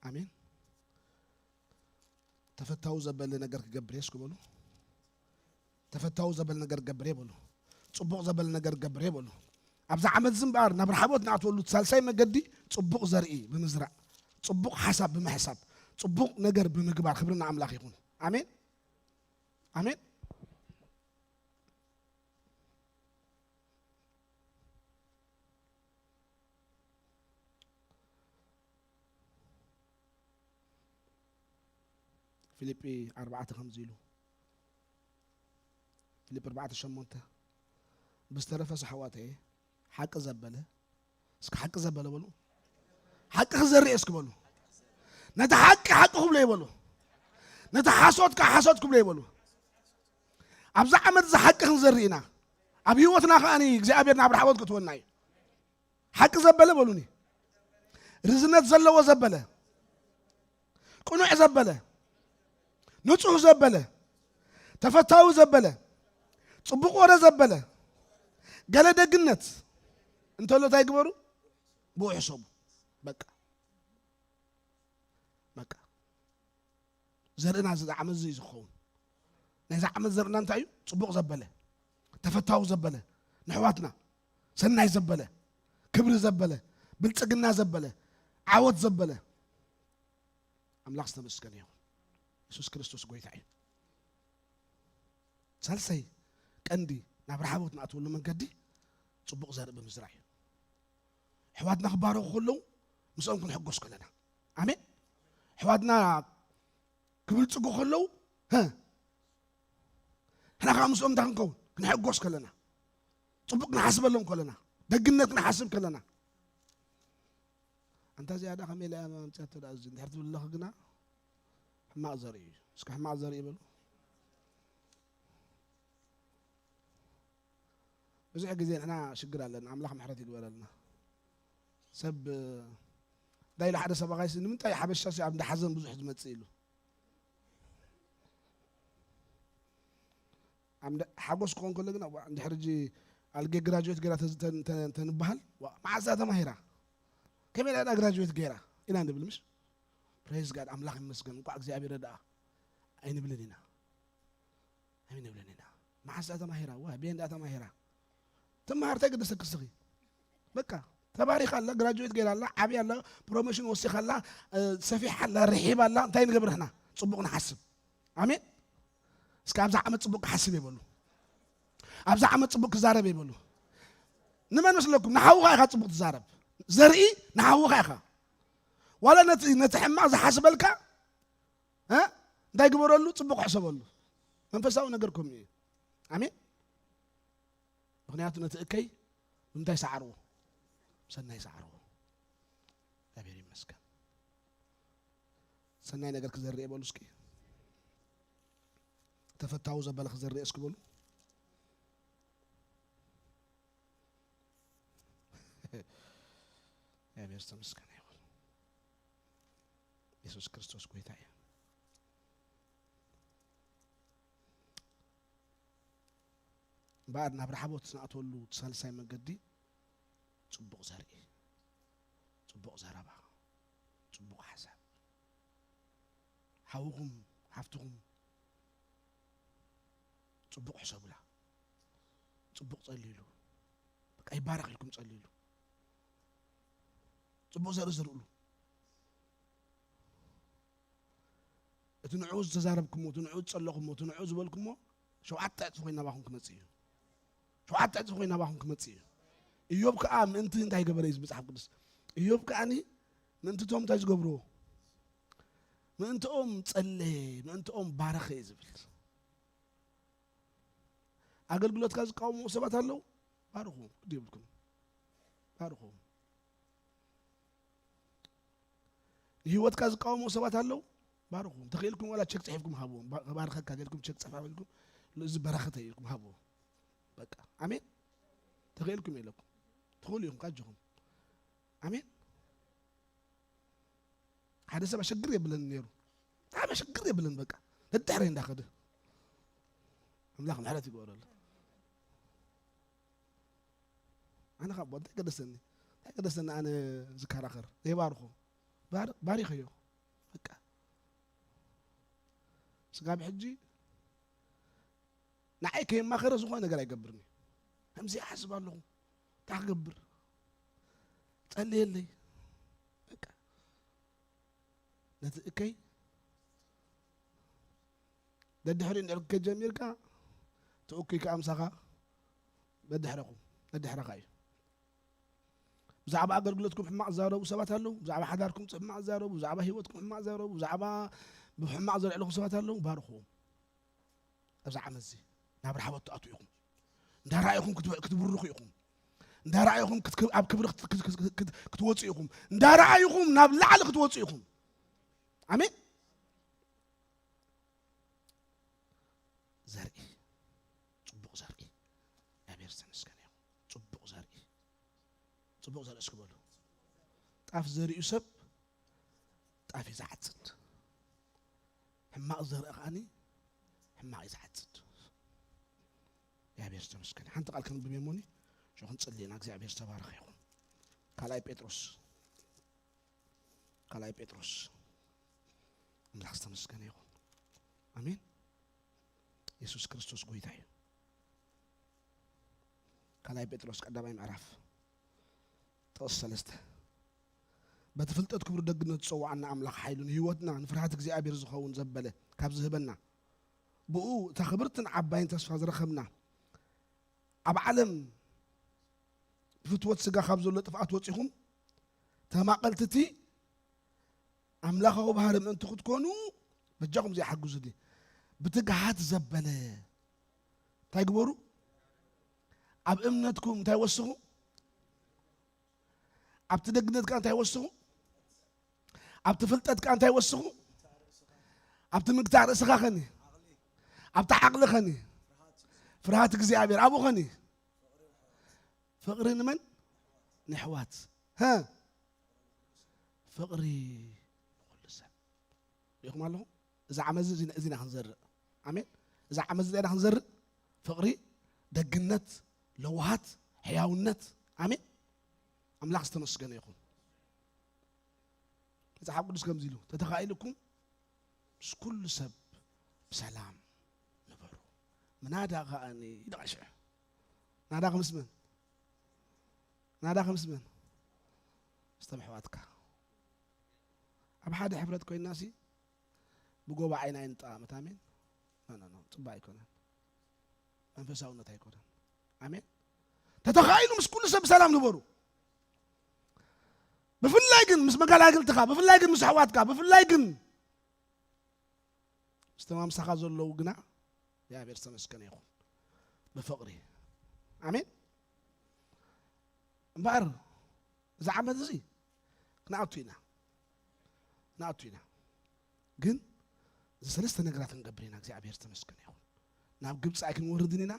ኣሜን። ተፈታዊ ዘበለ ነገር ክገብር እየ እስኪ በሉ። ተፈታዊ ዘበለ ነገር ክገብር እየ በሉ። ጽቡቕ ዘበለ ነገር ክገብር እየ በሉ። ኣብዚ ዓመት እዚ እምበኣር ናብ ረሓቦት ንኣትወሉ እቲ ሳልሳይ መገዲ ጽቡቕ ዘርኢ ብምዝራእ፣ ጽቡቕ ሓሳብ ብምሕሳብ፣ ጽቡቕ ነገር ብምግባር ክብሪ ንኣምላኽ ይኹን። ኣሜን። ኣሜን። ፊልጲ ኣርባዕተ ከምዚ ኢሉ፣ ፊልጲ ኣርባዕተ ሸሞንተ፣ ብዝተረፈስ ኣሕዋተየ ሓቂ ዘበለ፣ እስኪ ሓቂ ዘበለ በሉ። ሓቂ ክዘርእ እስኪ በሉ። ነቲ ሓቂ ሓቂ ክብሎ ይበሉ። ነቲ ሓሶት ከዓ ሓሶት ክብሎ ይበሉ። ኣብዚ ዓመት እዚ ሓቂ ክንዘርእ ኢና። ኣብ ህይወትና ከዓ እግዚኣብሔር ናብ ራሕቦት ክትወና እዩ። ሓቂ ዘበለ በሉኒ። ርዝነት ዘለዎ ዘበለ፣ ቅኑዕ ዘበለ፣ ንጹህ ዘበለ፣ ተፈታዊ ዘበለ፣ ጽቡቕ ወረ ዘበለ፣ ገለ ደግነት እንተሎ እንታይ ግበሩ? ብኡ ሕሰቡ። በቃ፣ በቃ። ዘርእና እዚ ዓመት እዚ እዩ ዝኸውን። ናይዚ ዓመት ዘርእና እንታይ እዩ? ጽቡቕ ዘበለ፣ ተፈታዊ ዘበለ፣ ንሕዋትና ሰናይ ዘበለ፣ ክብሪ ዘበለ፣ ብልጽግና ዘበለ፣ ዓወት ዘበለ። ኣምላኽ ዝተመስገነ ይኹን። የሱስ ክርስቶስ ጐይታ እዩ። ሳልሳይ ቀንዲ ናብ ረሓቦት ንኣትወሉ መንገዲ ጽቡቕ ዘርኢ ብምዝራእ እዩ። ኣሕዋትና ክባረኹ ከለዉ ምስኦም ክንሕጎስ ከለና። ኣሜን። ኣሕዋትና ክብልጽጉ ከለዉ፣ ሀ፣ ንሕና ከዓ ምስኦም እንታይ ክንከውን? ክንሕጎስ ከለና። ጽቡቕ ክንሓስበሎም ከለና፣ ደግነት ክንሓስብ ከለና፣ ኣንታ እዚኣ ደኣ ከመይ ኢላ እያ መምጽኣቶ ደኣ እዚ እንድሕር ትብል ኣለኺ ግና፣ ሕማቕ ዘርኢ እዩ። እስከ ሕማቕ ዘርኢ በሉ። ብዙሕ ግዜ ንሕና ሽግር ኣለና። ኣምላኽ ምሕረት ይግበረልና። ሰብ፣ እንታይ ኢሉ ሓደ ሰበኻይሲ፣ ንምንታይ ሓበሻ ሲ ኣብ እንዳ ሓዘን ብዙሕ ዝመጽእ ኢሉ። ኣብ እንዳ ሓጎስ ክኾን ከሎ ግን፣ እዋ፣ እንድሕር ሕጂ ኣልጌ ግራጁዌት ገይራ ተዝ-፣ ተን-፣ ተን-፣ ተንበሃል፣ ዋ፣ መዓዝ እያ ተማሂራ? ከመይ ኢላ ዳ ግራጁዌት ገይራ? ኢና ንብል፣ ምሽ? ፕሬዝ ጋድ፣ ኣምላኽ ይመስገን፣ እንቋዕ እግዚኣብሔር ረድኣ ኣይንብልን ኢና። ኣይንብልን ኢና። መዓዝ እያ ተማሂራ? ዋ፣ ቤንዳ ተማሂራ። ትምሃር፣ እንታይ ገደሰኪ እስኺ? በቃ፣ ተባሪኻ ኣላ፣ ግራጁዌት ገይራ ኣላ፣ ዓብያ ኣላ፣ ፕሮሞሽን ወሲኻ ኣላ፣ እ፣ ሰፊሓ ኣላ፣ ርሒባ ኣላ፣ እንታይ ንገብር ንሕና? ጽቡቕ ንሓስብ። ኣሜን። እስከ ኣብዛ ዓመት ጽቡቕ ክሓስብ እየ በሉ። ኣብዛ ዓመት ጽቡቕ ክዛረብ እየ በሉ። ንመን መስለኩም? ንሓውኻ ኢኻ ጽቡቕ ትዛረብ። ዘርኢ ንሓውኻ ኢኻ። ዋላ ነቲ፣ ነቲ ሕማቕ ዝሓስበልካ፣ እ? እንታይ ግበረሉ? ጽቡቕ ሕሰበሉ። መንፈሳዊ ነገር ከምኡ እዩ። ኣሜን። ምኽንያቱ ነቲ እከይ ብምንታይ ሰዓርዎ? ሰናይ ሰዓርዎ። እግዚኣብሔር ይመስገን። ሰናይ ነገር ክዘርእ በሉ እስኪ። ተፈታዊ ዘበለ ክዘርእ እስኪ በሉ። እግዚኣብሔር ዝተመስገነ ይኹን። የሱስ ክርስቶስ ጎይታ እዩ። እምበኣር ናብ ራሕቦት ዝኣትወሉ እቲ ሳልሳይ መገዲ ጽቡቕ ዘርኢ፣ ጽቡቕ ዘረባ፣ ጽቡቕ ሓሳብ። ሓውኹም፣ ሓፍትኹም ጽቡቕ ሕሰቡላ። ጽቡቕ ጸልዩሉ። በቃ ይባረኽ ኢልኩም ጸልዩሉ። ጽቡቕ ዘርኢ ዝርእሉ። እቲ ንዕኡ ዝተዛረብኩሞ፣ እቲ ንዕኡ ዝጸለኹሞ፣ እቲ ንዕኡ ዝበልኩሞ፣ ሸውዓተ ዕጽፊ ኮይኑ ናባኹም ክመጽእ እዩ። ሸውዓተ ዕጽፊ ኮይኑ ናባኹም ክመጽእ እዩ። ኢዮብ ከኣ ምእንቲ እንታይ ገበረ እዩ መጽሓፍ ቅዱስ? ኢዮብ ከኣኒ ምእንትቶም እንታይ ዝገብርዎ? ምእንትኦም ጸለየ፣ ምእንትኦም ባረኸ እዩ ዝብል። ኣገልግሎትካ ዝቃወሙ ሰባት ኣለዉ፣ ባርኹ፣ ግዲ የብልኩም። ባርኹ። ንህይወትካ ዝቃወሙ ሰባት ኣለዉ፣ ባርኹ። እንተኽኢልኩም ዋላ ቸክ ጽሒፍኩም ሃብዎም። ባ-፣ ባርኸካ ኢልኩም ቸክ ጽሓፍ ኢልኩም፣ እዚ በረኸተ ኢልኩም ሃብዎ። በቃ። ኣሜን። ተኽኢልኩም ኢለኩም። ትኽእሉ ኢኹም፣ ካጅኹም። ኣሜን። ሓደ ሰብ ኣሸግር የብለን ነይሩ። ብጣዕሚ ኣሸግር የብለን፣ በቃ። ደድሕረይ እንዳኸደ። ኣምላኽ ምሕረት ይግበረሉ። ኣነ ካብ እንታይ ገደሰኒ? እንታይ ገደሰኒ ኣነ ዝከራኸር? ዘይባርኾ። ባር-፣ ባሪኸዮ። በቃ። ስጋብ ሕጂ ንዓይ ከየማኸረ ዝኾነ ነገር ኣይገብርን እዩ። ከምዚ ይሓስብ ኣለኹ። እንታይ ክገብር? ጸልየለይ። በቃ። ነቲ እከይ ደድሕሪ እንድሕር ከጀሚርካ፣ እቲ እኩይ ከኣ ምሳኻ በድሕረኹም፣ በድሕረኻ እዩ። ብዛዕባ ኣገልግሎትኩም ሕማቕ ዝዛረቡ ሰባት ኣለዉ። ብዛዕባ ሓዳርኩም ሕማቕ ዝዛረቡ፣ ብዛዕባ ህይወትኩም ሕማቕ ዝዛረቡ፣ ብዛዕባ ብሕማቕ ዘልዕልኹም ሰባት ኣለዉ። ባርኽዎም። ኣብዚ ዓመት እዚ ናብ ራሕቦት ትኣትዉ ኢኹም። እንዳ ረኣይኹም ክትብ-፣ ክትብርኹ ኢኹም። እንዳ ረኣይኹም ክት-፣ ኣብ ክብሪ ክት-፣ ክት-፣ ክት-፣ ክት-፣ ክትወጹ ኢኹም። እንዳ ረኣይኹም ናብ ላዕሊ ክትወጹ ኢኹም። ኣሜን። ዘርኢ፣ ጽቡቕ ዘርኢ። እግዚኣብሔር ዝተመስገነ ይኹን። ጽቡቕ ዘርኢ። ጽቡቕ ዘርኢ እስኪ በሉ። ጣፍ ዘሪኡ ሰብ ጣፍ እዩ ዝዓጽድ። ሕማቕ ዘርኢ ከኣኒ ሕማቕ እዩ ዝዓጽድ። እግዚኣብሔር ዝተመስገነ። ሓንቲ ቃል ከንብብ እየ እሞኒ፣ ሽዑ ክንጽሊ ኢና። እግዚኣብሔር ዝተባረኸ ይኹን። ካልኣይ ጴጥሮስ፣ ካልኣይ ጴጥሮስ። ኣምላኽ ዝተመስገነ ይኹን። ኣሜን። የሱስ ክርስቶስ ጎይታ እዩ። ካልኣይ ጴጥሮስ ቀዳማይ ምዕራፍ ጥቕሲ ሰለስተ። በቲ ፍልጠት ክብሩ ደግነቱ ዝጸውዓና ኣምላኽ ሓይሉ ንህይወትና ንፍርሃት እግዚኣብሔር ዝኸውን ዘበለ ካብ ዝህበና፣ ብኡ እታ ክብርትን ዓባይን ተስፋ ዝረኸብና፣ ኣብ ዓለም ብፍትወት ስጋ ካብ ዘሎ ጥፍኣት ወጺኹም ተማቐልቲ እቲ ኣምላኻዊ ባህሪ ምእንቲ ክትኮኑ በጃኹም ዘይሓግዙኒ ብትግሃት ዘበለ እንታይ ግበሩ? ኣብ እምነትኩም እንታይ ወስኹ? ኣብቲ ደግነት ከኣ እንታይ ወስኹ? ኣብቲ ፍልጠት ከኣ እንታይ ወስኹ? ኣብቲ ምግታእ ርእስኻ ኸኒ፣ ኣብቲ ዓቕሊ ኸኒ፣ ፍርሃት እግዚኣብሔር ኣብኡ ኸኒ፣ ፍቕሪ ንመን? ንሕዋት። ሀ? ፍቕሪ ንኹሉ ሰብ። ሪኢኹም ኣለኹም? እዚ ዓመት እዚ፣ እዚ ኢና ክንዘርእ። ኣሜን። እዚ ዓመት እዚ ኢና ክንዘርእ። ፍቕሪ፣ ደግነት፣ ለዋሃት፣ ሕያውነት። ኣሜን። ኣምላኽ ዝተመስገነ ይኹን። መጽሓፍ ቅዱስ ከምዚ ኢሉ፣ "ተተኻኢልኩም ምስ ኩሉ ሰብ ብሰላም ንበሩ። ምናዳ ከኣኒ" ኢሉ ቃል ሽዑ። ናዳ ክምስ መን? ናዳ ክምስ መን? ምስቶም ኣሕዋትካ። ኣብ ሓደ ሕብረት ኮይንናሲ ብጎቦ ዓይና ኣይንጠማመት። ኣሜን። ኖ፣ ኖ፣ ኖ፣ ጽቡቕ ኣይኮነን። መንፈሳውነት ኣይኮነን። ኣሜን። ተተኻኢሉ ምስ ኩሉ ሰብ ብሰላም ንበሩ። ብፍላይ ግን ምስ መጋላግልትኻ፣ ብፍላይ ግን ምስ ኣሕዋትካ፣ ብፍላይ ግን ምስቶም ኣምሳኻ ዘለዉ ግና እግዚኣብሔር ዝተመስገነ ይኹን። ብፍቕሪ። ኣሜን። እምበኣር እዚ ዓመት እዚ ክንኣቱ ኢና። ክንኣቱ ኢና። ግን እዚ ሰለስተ ነገራት ክንገብር ኢና። እግዚኣብሔር ዝተመስገነ ይኹን። ናብ ግብፂ ኣይክንወርድን ኢና።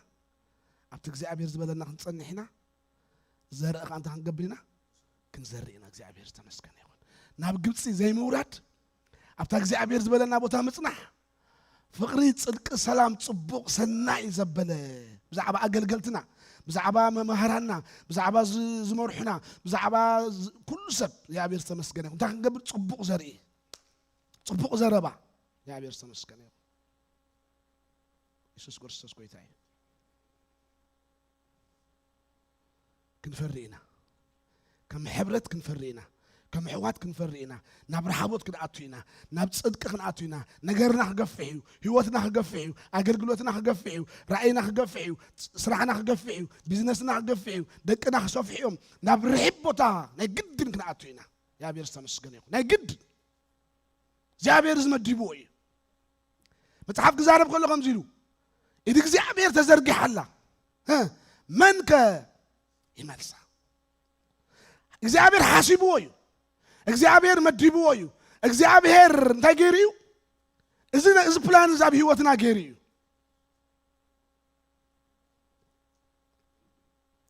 ኣብቲ እግዚኣብሔር ዝበለና ክንጸንሕ ኢና። ዘርኢ ኸኣ እንታይ ክንገብር ኢና? ክንዘርእ ኢና። እግዚኣብሔር ዝተመስገነ ይኹን። ናብ ግብፂ ዘይምውራድ፣ ኣብታ እግዚኣብሔር ዝበለና ቦታ ምጽናሕ፣ ፍቕሪ፣ ጽድቂ፣ ሰላም፣ ጽቡቕ፣ ሰናይ ዘበለ፣ ብዛዕባ ኣገልገልትና፣ ብዛዕባ መማህራንና፣ ብዛዕባ ዝ-፣ ዝመርሑና፣ ብዛዕባ ዝ-፣ ኩሉ ሰብ እግዚኣብሔር ዝተመስገነ ይኹን። እንታይ ክንገብር? ጽቡቕ ዘርኢ፣ ጽቡቕ ዘረባ። እግዚኣብሔር ዝተመስገነ ይኹን። የሱስ ክርስቶስ ጎይታ እዩ። ክንፈሪ ኢና። ከም ሕብረት ክንፈሪ ኢና። ከም ኣሕዋት ክንፈሪ ኢና። ናብ ረሃቦት ክንኣቱ ኢና። ናብ ጽድቂ ክንኣቱ ኢና። ነገርና ክገፍሕ እዩ። ህይወትና ክገፍሕ እዩ። ኣገልግሎትና ክገፍሕ እዩ። ራእይና ክገፍሕ እዩ። ስራሕና ክገፍሕ እዩ። ቢዝነስና ክገፍሕ እዩ። ደቅና ክሰፍሑ እዮም። ናብ ርሒብ ቦታ ናይ ግድን ክንኣቱ ኢና። እግዚኣብሔር ዝተመስገነ ይኹን። ናይ ግድን እግዚኣብሔር ዝመዲብዎ እዩ። መጽሓፍ ክዛረብ ከሎ ከምዚ ኢሉ፣ "ኢድ እግዚኣብሔር ተዘርጊሓ ኣላ፣ እ፣ መን ከ ይመልሳ?" እግዚኣብሔር ሓሲብዎ እዩ። እግዚኣብሔር መዲብዎ እዩ። እግዚኣብሔር እንታይ ገይሩ እዩ? እዚ ነ-፣ እዚ ፕላን እዚ ኣብ ህይወትና ገይሩ እዩ።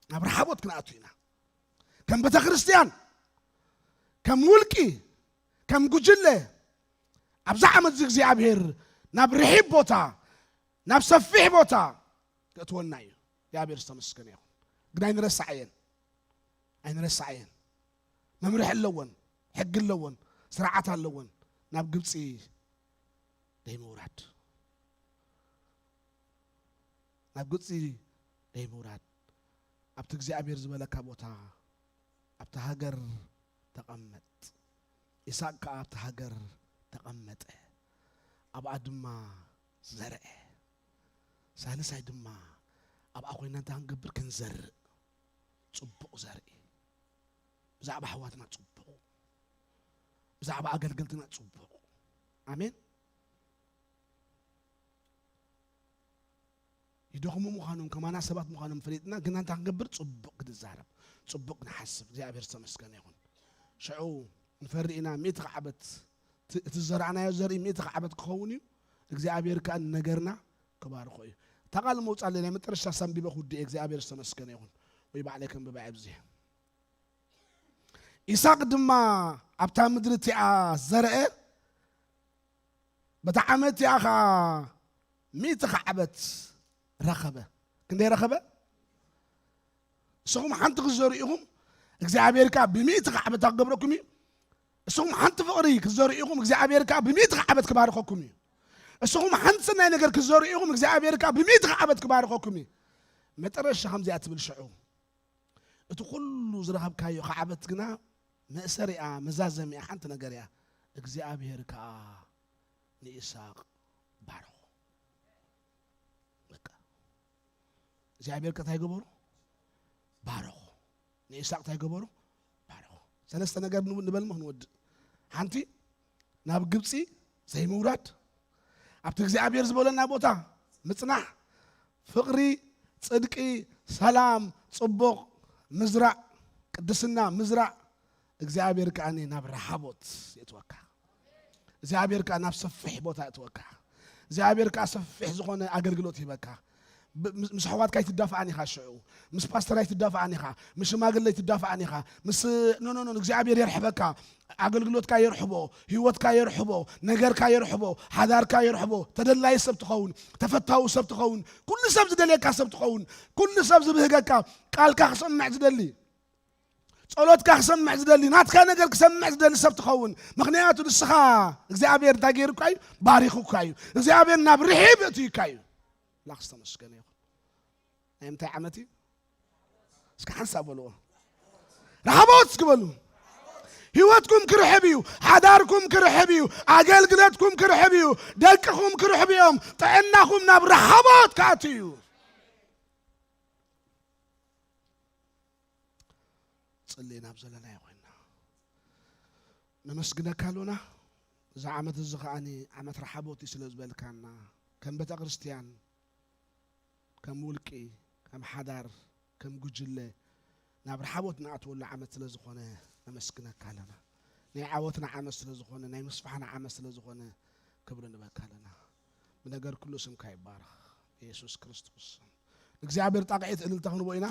ናብ ረሓቦት ክንኣቱ ኢና። ከም ቤተ ክርስቲያን፣ ከም ውልቂ፣ ከም ጉጅለ፣ ኣብዚ ዓመት እዚ እግዚኣብሔር ናብ ርሒብ ቦታ፣ ናብ ሰፊሕ ቦታ ከእትወና እዩ። እግዚኣብሔር ዝተመስገነ ይኹን። ግን ኣይንረሳዓየን። ኣይንረሳዓየን። መምርሒ ኣለወን፣ ሕጊ ኣለወን፣ ስርዓት ኣለወን። ናብ ግብፂ ደይምውራድ። ናብ ግብፂ ደይምውራድ። ኣብቲ እግዚኣብሔር ዝበለካ ቦታ፣ ኣብቲ ሃገር ተቐመጥ። ይስሐቅ ከኣ ኣብቲ ሃገር ተቐመጠ። ኣብኣ ድማ ዘርአ። ሳልሳይ ድማ ኣብኣ ኮይና እንታይ ክንገብር? ክንዘርእ። ጽቡቕ ዘርኢ። ብዛዕባ ኣሕዋትና ጽቡቕ። ብዛዕባ ኣገልገልትና ጽቡቕ። ኣሜን። ይደኽሙ ምዃኖም፣ ከማና ሰባት ምዃኖም ፈሊጥና፣ ግና እንታይ ክንገብር? ጽቡቕ ክንዛረብ፣ ጽቡቕ ክንሓስብ። እግዚኣብሔር ዝተመስገነ ይኹን። ሽዑ ንፈሪ ኢና፣ ሚእቲ ክዓበት፣ እቲ፣ እቲ ዝዘራእናዮ ዘርኢ ሚእቲ ክዓበት ክኸውን እዩ። እግዚኣብሔር ከኣ ነገርና ክባርኾ እዩ። እታ ቃል መውጻለይ ናይ መጨረሻ ሳንቢበ ክውድእ እየ። እግዚኣብሔር ዝተመስገነ ይኹን። ወይ ባዕለይ ከንብባ ኣብዚ። ይስሐቅ ድማ ኣብታ ምድሪ እቲኣ ዘርአ፣ በታ ዓመት እቲኣ ኸኣ ሚእቲ ካዕበት ረኸበ። ክንደይ ረኸበ? ንስኹም ሓንቲ ክትዘርኡ ኢኹም፣ እግዚኣብሔር ከኣ ብሚእቲ ካዕበት ክገብረኩም እዩ። ንስኹም ሓንቲ ፍቕሪ ክትዘርኡ ኢኹም፣ እግዚኣብሔር ከኣ ብሚእቲ ካዕበት ክባርኸኩም እዩ። ንስኹም ሓንቲ ሰናይ ነገር ክትዘርኡ ኢኹም፣ እግዚኣብሔር ከኣ ብሚእቲ ካዕበት ክባርኸኩም እዩ። መጠረሻ ከምዚኣ ትብል ሽዑ፣ እቲ ኩሉ ዝረኸብካዮ ካዕበት ግና መእሰሪኣ፣ መዛዘሚኣ ሓንቲ ነገር እያ። እግዚኣብሔር ከኣ ንይስሐቅ ባረኾ። በቃ። እግዚኣብሔር ከ እንታይ ገበሩ? ባረኾ። ንይስሐቅ እንታይ ገበሩ? ባረኾ። ሰለስተ ነገር ንብ-፣ ንበል እሞ ክንወድእ። ሓንቲ፣ ናብ ግብፂ ዘይምውራድ፣ ኣብቲ እግዚኣብሔር ዝበለና ቦታ ምጽናሕ፣ ፍቕሪ፣ ጽድቂ፣ ሰላም፣ ጽቡቕ ምዝራእ፣ ቅድስና ምዝራእ፣ እግዚኣብሔር ከኣ ናብ ረሃቦት የእትወካ። እግዚኣብሔር ከኣ ናብ ሰፊሕ ቦታ የእትወካ። እግዚኣብሔር ከኣ ሰፊሕ ዝኾነ ኣገልግሎት ይህበካ። ብ-፣ ምስ፣ ምስ ኣሕዋትካ ኣይትዳፍኣን ኢኻ ሽዑ። ምስ ፓስተር ኣይትዳፍኣን ኢኻ። ምስ ሽማግለ ኣይትዳፍኣን ኢኻ። ምስ፣ ኖ፣ ኖ፣ ኖ፣ እግዚኣብሔር የርሕበካ። ኣገልግሎትካ የርሕቦ፣ ህይወትካ የርሕቦ፣ ነገርካ የርሕቦ፣ ሓዳርካ የርሕቦ። ተደላይ ሰብ ትኸውን፣ ተፈታዊ ሰብ ትኸውን፣ ኩሉ ሰብ ዝደልየካ ሰብ ትኸውን፣ ኩሉ ሰብ ዝብህገካ፣ ቃልካ ክሰምዕ ዝደሊ፣ ጸሎትካ ክሰምዕ ዝደሊ፣ ናትካ ነገር ክሰምዕ ዝደሊ ሰብ ትኸውን። ምኽንያቱ ንስኻ እግዚኣብሔር እንታይ ገይሩካ እዩ? ባሪኹካ እዩ። እግዚኣብሔር ናብ ርሒብ እትዩካ እዩ። ኣምላኽ ዝተመስገነ ይኹን። ናይ ምንታይ ዓመት እዩ? እስኪ ሓንሳብ በልዎ። ረሃቦት እስኪ በሉ። ህይወትኩም ክርሕብ እዩ። ሓዳርኩም ክርሕብ እዩ። ኣገልግሎትኩም ክርሕብ እዩ። ደቅኹም ክርሕብ እዮም። ጥዕናኹም ናብ ረሃቦት ክኣቱ እዩ። ጽልይ ናብ ዘለናዮ ኮይንና ነመስግነካ ኣሎና። እዚ ዓመት እዚ ከኣ ዓመት ረሓቦት እዩ ስለ ዝበልካና፣ ከም ቤተ ክርስቲያን፣ ከም ውልቂ፣ ከም ሓዳር፣ ከም ጉጅለ ናብ ረሓቦት ንኣትወሉ ዓመት ስለ ዝኾነ ነመስግነካ ኣለና። ናይ ዓወትና ዓመት ስለ ዝኾነ፣ ናይ ምስፋሕና ዓመት ስለ ዝኾነ ክብሪ ንበካ ኣለና። ብነገር ኩሉ ስምካ ይባረኽ፣ ብየሱስ ክርስቶስ ስም። እግዚኣብሔር ጣቕዒት እልልታ ክንቦ ኢና።